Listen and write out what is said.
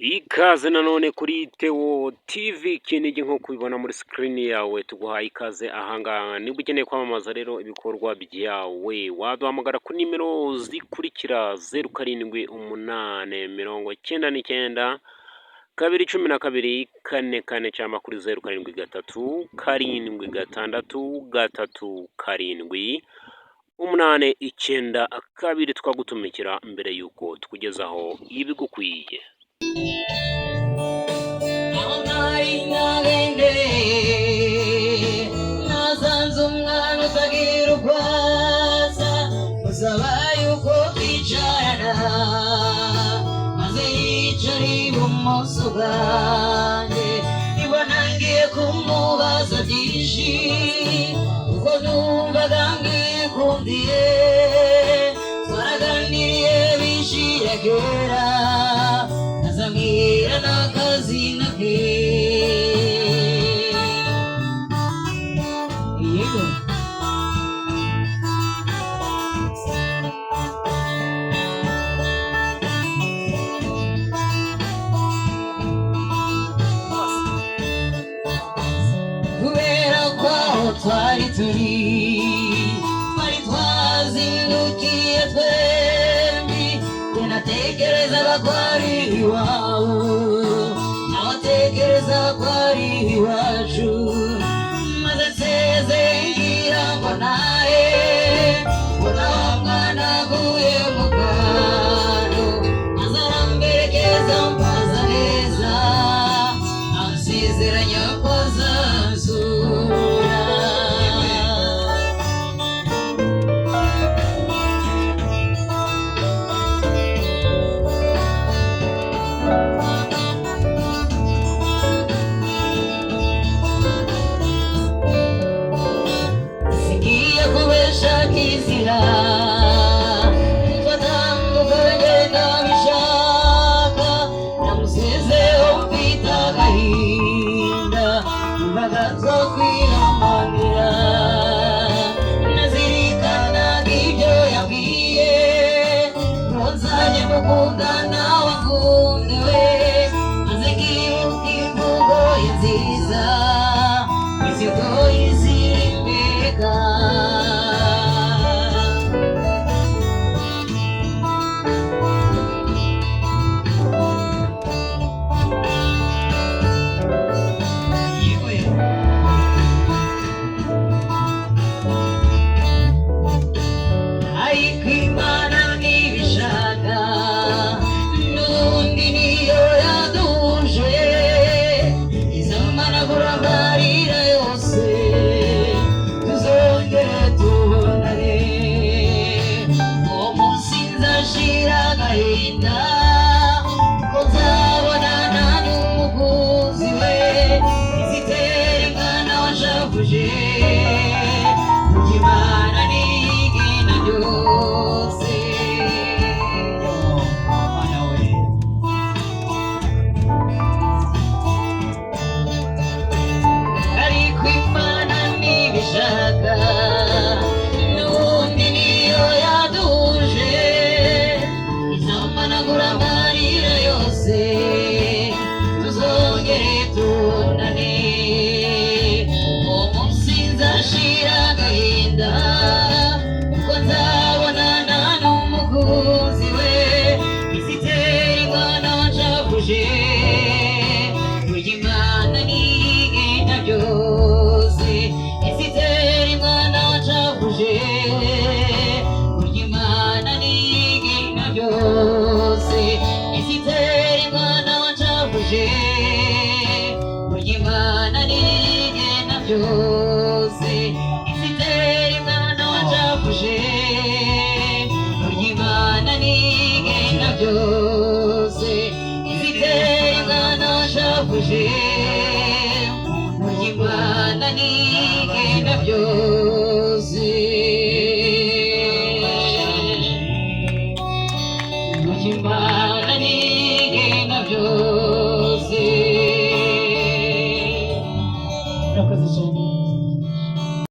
Ikaze nanone kuri Teo TV Kinigi, nk'uko ubibona muri screen yawe, tuguhaye ikaze ahangaha. Niba ukeneye kwamamaza rero ibikorwa byawe, waduhamagara kuri nimero zikurikira: 0789921244, cyangwa kuri 0737637892, twagutumikira mbere y'uko tukugezaho ibigukwiye. Aho nari nagendeye, nasanze umwana utagira uko asa, musaba yuko twicarana, maze yicara ibumoso bwanjye. Nibwo ntangiye kumubaza byinshi, kuko numvaga mwikundiye. Twaraganiriye bishira kera, azambwira n'akazina ke. Yego. Kubera ko aho twari turi twari twazindukiye twembi, jye natekerezaga ko ari iwabo, nawe atekereza ko ari iwacu. Maze nsezeye ngira ngo nahe, mbona wa mwana aguye mu kantu, maze aramberekeza mbaza neza, ansezeranya ko azansura. Sigiye kubesha kizira, twatandukanye ntabishaka, namusezeho mfite agahinda, numvaga nzokwihamanira. Nazirikanaga ibyo yambwiye, ngo nzajye mukundana wakundiwe, maze nkibuka imvugo ye nziza, imizigo y'izirimbeka. Yewe. Ariko Imana ntibishaka, n'ubundi niyo yaduhuje, izamanagura amarira yose, tuzongere tubonane. Uwo munsi nzashira agahinda, ko nzabonana n'umukunzi we, izitera umwana washavuje. Burya Imana niyigena byose. Yo, Mana we. Ariko Imana ntibishaka, n'ubundi niyo yaduhuje, izamanagura amarira yose, tuzongere tubonane. Uwo munsi nzashira agahinda, kuko nzabonana n'umukunzi we, izitera ingana wancavuje. Burya Imana niyigena byose, izitera imwana wancavuje. Burya Imana niyigena byose, izitera imwana wancavuje. Burya Imana niyigena byose, izitera imwana wancavuje. Burya Imana niyigena byose, izitera imwana wancavuje.